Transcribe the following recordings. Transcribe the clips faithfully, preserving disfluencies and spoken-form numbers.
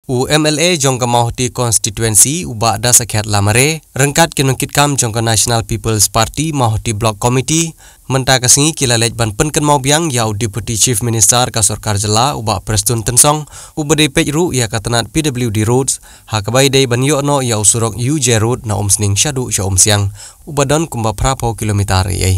U M L A jong ka Mawhati Constituency, u Bah Dasakhiat Lamare, ryngkat ki nongkitkam jong ka National People's Party Mawhati Block Committee, mynta ka sngi ki la leit ban pynkynmaw biang ïa u Deputy Chief Minister ka Sorkar Jylla, u Bah Prestone Tynsong, uba dei peit ruh ïa ka tnat P W D Roads, ha kaba ïadei ban ïoh noh ïa u surok U J Road na Umsning shaduh sha Umsiang, uba don kumba phra phew kilometer ei ei.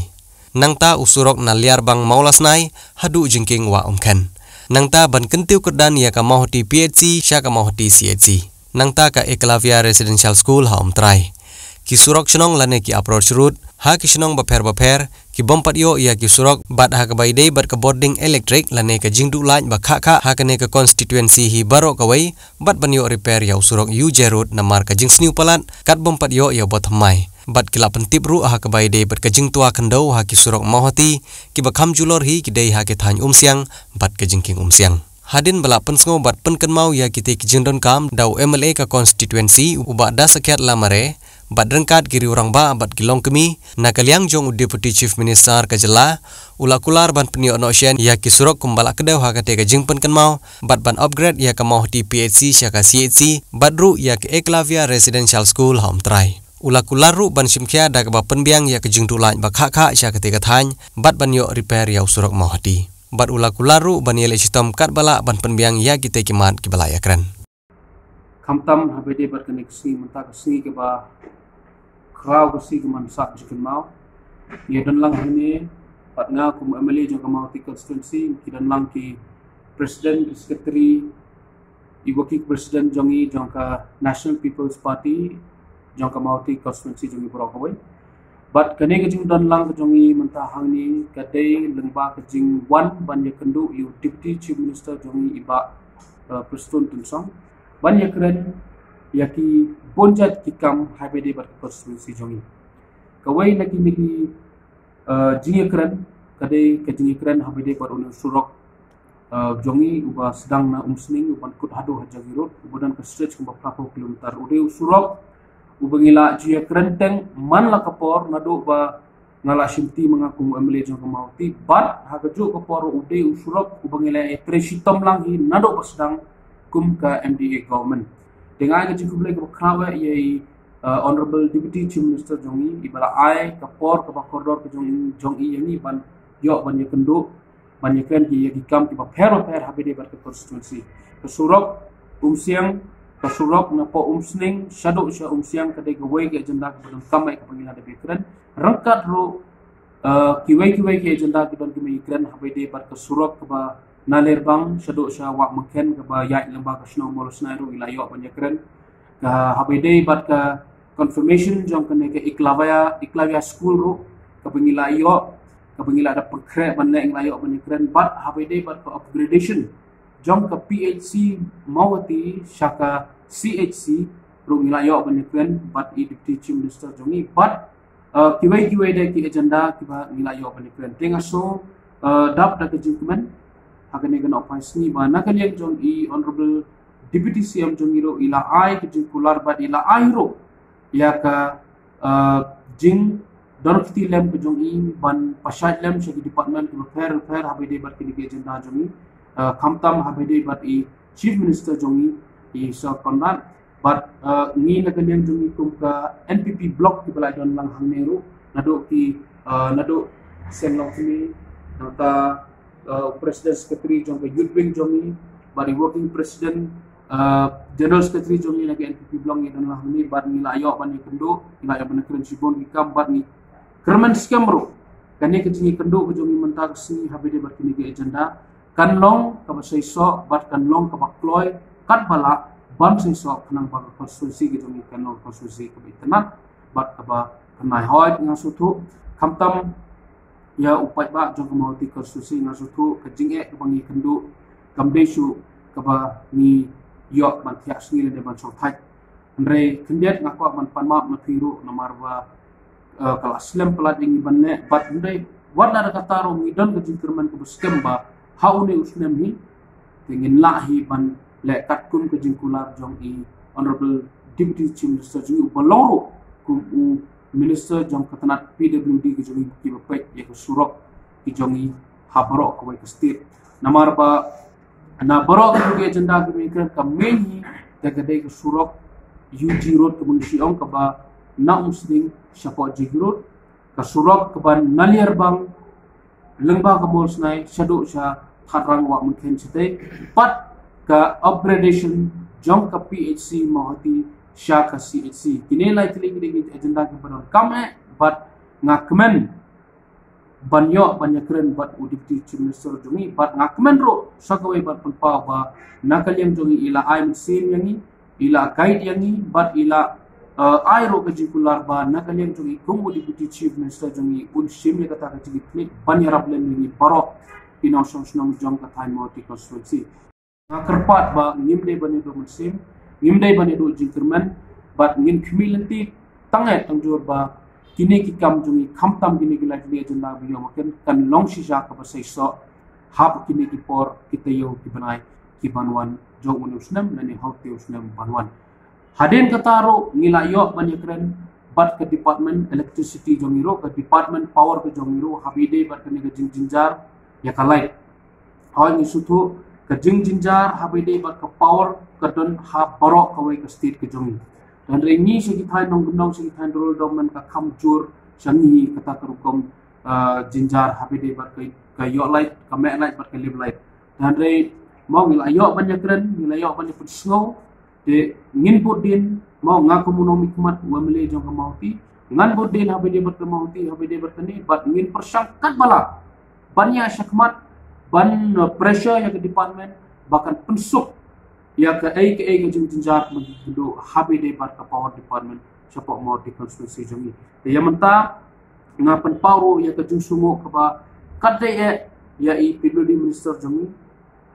Nangta u surok na Liarbang Mawlasnai haduh jingkieng Wah Umkhen. Nangta ban kyntiew kyrdan ïa ka Mawhati P H C sha ka Mawhati C H C. Nangta ka Eklavya Residential School ha Umtrai. Ki surok shnong lane ki approach road ha ki shnong bapher bapher, ki bym pat ïoh ïa ki surok, bad ha kaba ïadei bad ka bording electric lane ka jingduh light ba khah khah ha kane ka constituency hi baroh kawei, bad ban ïoh repair ïa u surok U J Road namar ka jingsniew palat, kat bym pat ïoh ïa u ba thymmai. Bad ki la pyntip ruh ha kaba ïadei bad ka jingtwa khyndew ha ki surok Mawhati, kiba kham julor hi ki dei ha ki thaiñ Umsiang bad ka jingkieng Umsiang. Hadien ba la pynsngew bad pynkynmaw ïa kitei ki jingdonkam da u M L A ka constituency, u Bah Dasakhiat Lamare, bad ryngkat ki riew rangbah bad ki longkmie, na ka liang jong u Deputy Chief Minister ka jylla, u la kular ban pynïoh noh shen ïa ki surok kumba la kdew ha katei ka jingpynkynmaw, bad ban upgrade ïa ka Mawhati P H C sha ka C H C, bad ruh ïa ka Eklavya Residential School ha Umtrai. U la kular ruh ban shim khia da kaba pynbiang ïa ka jingduh light ba khah khah sha katei ka thaiñ, bad ban ïoh repair ïa u surok Mawhati. Bad u la kular ruh ban ïaleh shitom katba lah ban pynbiang ïa kitei ki mat kiba la ïakren. Khamtam haba ïadei bad kane ka sngi, mynta ka sngi kaba khraw, ka sngi ka mansah jingkynmaw, ïa don lang hangne, bad nga kum M L A jong ka Mawhati constituency, ki don lang ki president, ki secretary, i working president jong i jong ka National People's Party jong ka Mawhati constituency jong i baroh kawei. Bad kane ka jingdon lang ka jong i mynta hangne ka dei lyngba ka jingwan ban ïakynduh ïa u Deputy Chief Minister jong i, i Bah, eh, Prestone Tynsong, ban ïakren ïa ki bun jait ki kam haba ïadei bad ka constituency jong i. Kawei na kine ki, eh, jingïakren ka dei ka jingïakren haba ïadei bad une u surok, eh, jong i uba sdang na Umsning uban kut haduh ha Jagi Road, uba don ka stretch kumba phra phew kilometer. U dei u surok uba ngi la ju ïakren teng man la ka por naduh ba nga la shimti ma nga kum M L A jong ka Mawhati, bad ha kajuh ka por u dei u surok uba ngi la ïatrei shitom lang hi naduh ba sdang kum ka M D A government. Te nga ai ka jingkhublei kaba khraw eh ïa i, eh, Honorable Deputy Chief Minister jong i, iba la ai ka por kaba kordor ka jong i, jong i ïa ngi ban ïoh ban ïakynduh, ban ïakren ki ïa ki kam kiba pher bapher haba ïadei bad ka constituency. Ka surok Umsiang, ka surok napoh Umsning shaduh sha Umsiang ka dei kawei ka agenda kaba donkam eh kaba ngi la dep ïakren. Ryngkat ruh, eh, kiwei kiwei ki agenda ki don kiba ngi ïakren haba ïadei bad ka surok kaba na Liarbang shaduh sha Wah Umkhen kaba ïaid lyngba ka shnong Mawlasnai ruh ngi la ïoh ban ïakren. Ka haba ïadei bad ka confirmation jong kane ka Eklavya, Eklavya School ruh, kaba ngi la ïoh, kaba ngi la dep pynkhreh ban leh, ngi la ïoh ban ïakren. Bad haba ïadei bad ka upgradation jong ka P H C Mawhati sha ka C H C ruh ngi la ïoh ban ïakren bad i Deputy Chief Minister jong i, bad, eh, kiwei kiwei de ki agenda kiba ngi la ïoh ban ïakren. Te nga sngew, eh, dap da ka jingkmen ha kane ka nohphai sngi ba na ka liang jong i Honorable Deputy C M jong i ruh i la ai ka jingkular bad i la ai ruh ïa ka, eh, jingdon kti lem ka jong i ban pynshai lem sha ki department kiba pher pher haba ïadei bad kine ki agenda jong i, eh, khamtam haba ïadei bad i Chief Minister jong i, i Sir Conrad. Bad, eh, ngi na ka liang jong i kum ka N P P block kiba la don lang hangne ruh, naduh ki, eh, naduh seng longkmie, nangta, eh, president secretary jong ka youth wing jong i, bad i working president, eh, general secretary jong i na ka N P P block ngi don lang hangne, bad ngi la ïoh ban ïakynduh, ngi la ïoh ban ïakren shibun ki kam, bad ngi kyrmen skhem ruh kane ka jingïakynduh ka jong i mynta ka sngi haba ïadei bad kine ki agenda kan long kaba seisoh bad kan long kaba kloi katba lah ban seisoh, khnang ba ka constituency ka jong i kan long constituency kaba itynnad bad kaba kynai. Hooid, nga sngewthuh, khamtam ïa u paidbah jong ka Mawhati constituency, nga sngewthuh ka jingeh kaba ngi ïakynduh kam dei shuh kaba ngi ïoh ban thiah sngi lane ban shongthait. Hynrei khyndiat nga kwah ban pan map na phi ruh namar ba, eh, ka la slem palat ïa ngi ban leh, bad hynrei wat la da kata ruh ngi don ka jingkyrmen kaba skhem ba ha une u snem hi te ngin lah hi ban leh katkum ka jingkular jong i Honorable Deputy Chief Minister jong i, uba long ruh kum u Minister jong ka tnat P W D ka jong i, kiba peit ïa ka surok ki jong i ha baroh kawei ka state. Namar ba na baroh kawei ka agenda kiba ïakren, ka main hi Te ka dei ka surok U G Road ka bun shi ong kaba na Umsning shapoh J G Road, ka surok kaba na Liarbang lyngba ka Mall Snai shaduh sha Khadrang Wah Mynkhen shatei, bad ka upgradation jong ka P H C Mawhati sha ka C H C. Kine lai tylli ki dei ki agenda kiba donkam eh, bad nga kmen ban ïoh ban ïakren bad u Deputy Chief Minister jong ngi, bad nga kmen ruh sa kawei ban pynpaw ba na ka liang jong ngi i la ai mynsiem ïa ngi, i la guide ïa ngi, bad i la, eh, ai ruh ka jingkular ba na ka liang jong ngi kum u Deputy Chief Minister jong ngi un shim ïa kata ka jingkitkhlieh ban ïarap lem ïa ngi baroh ki nongshong shnong jong ka thaiñ Mawhati constituency. Nga kyrpad ba ngim dei ban ïaduh mynsiem, ngim dei ban ïaduh jingkyrmen, bad ngin khmih lynti tang eh tang jur ba kine ki kam jong ngi, khamtam kine ki lai tylli agenda ba ïoh makan, kan long shisha kaba seisoh ha kine ki por, ki taïew, ki bnai ki ban wan jong une u snem lane ha utei u snem ban wan. Hadien kata ruh ngi la ïoh ban ïakren bad ka Department Electricity jong ngi ruh, ka Department Power ka jong ngi ruh, haba ïadei bad kane ka jingjynjar ïa ka light. Hooid, ngi sngewthuh ka jingjynjar haba ïadei bad ka power ka don ha baroh kawei ka state ka jong ngi. Hynrei ngi sha ki thaiñ nongkyndong, sha ki thaiñ rural development ka kham jur sha ngi kata ka rukom, ah, jynjar haba ïadei bad ka, ka ïoh light, ka meh light bad ka lip light. Hynrei mo ngi la ïoh ban ïakren, ngi la ïoh ban ïapynsngew, te ngin bud dien, mo nga kum u nongmihkhmat u M L A jong ka Mawhati, ngan bud dien haba ïadei bad ka Mawhati, haba ïadei bad kane, bad ngin pyrshang katba lah ban ïa shakhmat, ban, uh, pressure ïa ka department ba kan pynsuk ïa kaei kaei ka jingjynjar ba ngi kynduh haba ïadei bad ka power department shapoh Mawhati constituency jong ngi. Te ïa mynta nga pynpaw ruh ïa ka jingsngewnguh kaba kat dei eh ïa i P W D minister jong ngi,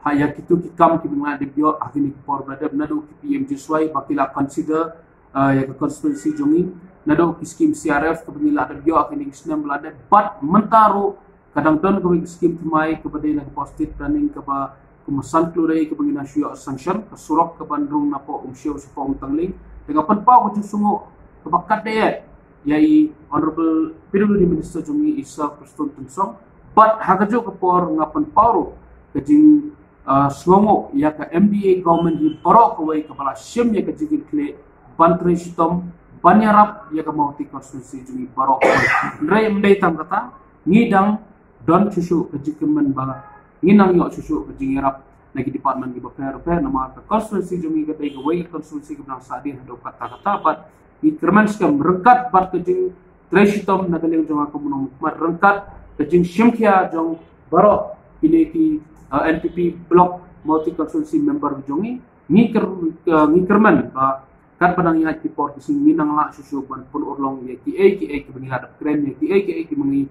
ha ïa kito ki kam kiba ngi la dep ïoh ha kine ki por ba la dep, naduh ki P M G S Y ba ki la consider, ah, ïa ka constituency jong ngi, naduh ki scheme C R F kaba ngi la dep ïoh ha kine ki snem ba la dep, bad mynta ruh ka dang don kawei ka scheme thymmai kaba dei na ka post state planning kaba kum san klur dei kaba ngi nang shu ïoh sanction, ka surok ka ban rung napoh Umsniew shapoh Umtangling. Te nga pynpaw ka jingsngewnguh kaba kat dei eh ïa i Honorable P W D Minister jong ngi, i Sir Prestone Tynsong. Bad ha kajuh ka por nga pynpaw ruh ka jing, ah, sngewnguh ïa ka M D A government hi baroh kawei kaba la shim ïa ka jingkitkhlieh ban trei shitom ban ïarap ïa ka Mawhati constituency jong ngi baroh kawei. Hynrei ym dei tang kata, ngi dang don shuh shuh ka jingkyrmen ba ngin nang ïoh shuh shuh ka jingïarap na ki department kiba pher pher, namar ka constituency jong ngi ka dei kawei ka constituency kaba nang sahdien haduh katta katta, bad ngi kyrmen skhem ryngkat bad ka jingtrei shitom na ka liang jong nga kum u nongmihkhmat, ryngkat ka jingshim khia jong baroh kine ki, uh, N P P block Mawhati constituency member jong ngi, ngi kyr-, uh, ngi kyrmen ba katba nang ïaid ki por ki sngi ngin nang lah shuh shuh ban pynurlong ïa kiei kiei kiba ngi la dep kren, ïa kiei kiei kiba ngi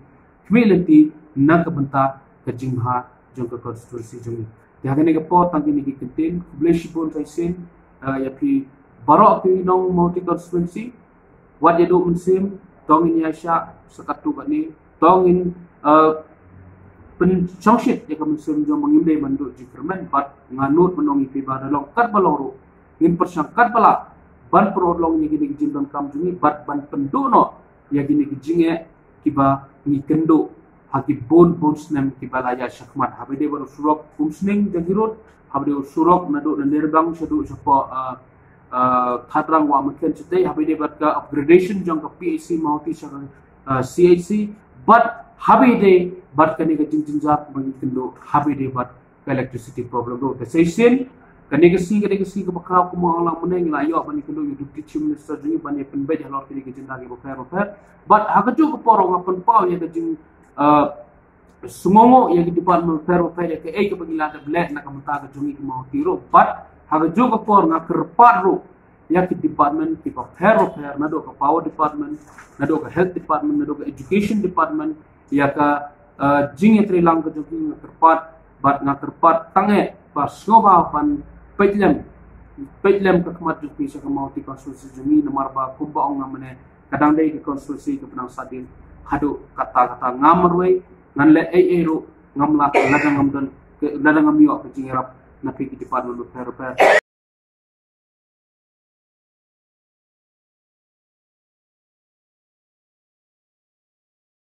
khmih lynti na ka bynta ka jingbha jong ka constituency jong ngi. Te ha kane ka por tang kine ki kyntien, khublei shibun sa shisien, eh, ïa phi baroh ki nong Mawhati constituency, wat ïaduh mynsiem, to ngin ïaishah sa katto katne, to ngin, eh, pynshongshit ïa ka mynsiem jong ba ngim dei ban duh jingkyrmen, bad nga nud ban ong ïa phi ba da long katba long ruh ngin pyrshang katba lah ban pynurlong ïa kine ki jingdonkam jong ngi bad ban pynduh noh ïa kine ki jingeh kiba ngi kynduh ha ki bun bun snem kiba la ïaid shakhmat, haba ïadei bad u surok Umsning Jaki Road, haba ïadei u surok naduh na Liarbang shaduh shapoh, ah, ah, Khadrang Wah Mynkhen shatei, haba ïadei bad ka upgradation jong ka P H C Mawhati sha ka, ah, C H C, bad haba ïadei bad kane ka jingjynjar ba ngi kynduh haba ïadei bad ka electricity problem ruh. Te sa shisien, kane ka sngi ka dei ka sngi kaba khraw, kumba ong lang mynne, ngi la ïoh ban ïakynduh ïa u Deputy Chief Minister jong ngi ban ïa pynbeit halor kine ki jingjia kiba pher bapher. Bad ha kajuh ka por nga pynpaw ïa ka jing, eh, sngewnguh ïa ki department bapher bapher ïa kaei kaba ngi la dep leh na ka bynta ka jong ngi ki Mawhati ruh. Bad ha kajuh ka por nga kyrpad ruh ïa ki department kiba pher bapher, naduh ka power department, naduh ka health department, naduh ka education department, ïa ka, eh, jingïatreilang ka jong ki, nga kyrpad, bad nga kyrpad tang eh ba sngewbha ban peit lem, peit lem ka khmat jong phi sha ka Mawhati constituency jong ngi, namar ba kumba ong nga mynne, ka dang dei ka constituency kaba nang sahdien haduh katta katta. Ngam marwei, ngan leh ei ei ruh, ngam lah lada ngam don, lada ngam ïoh ka jingïarap na phi ki department bapher bapher.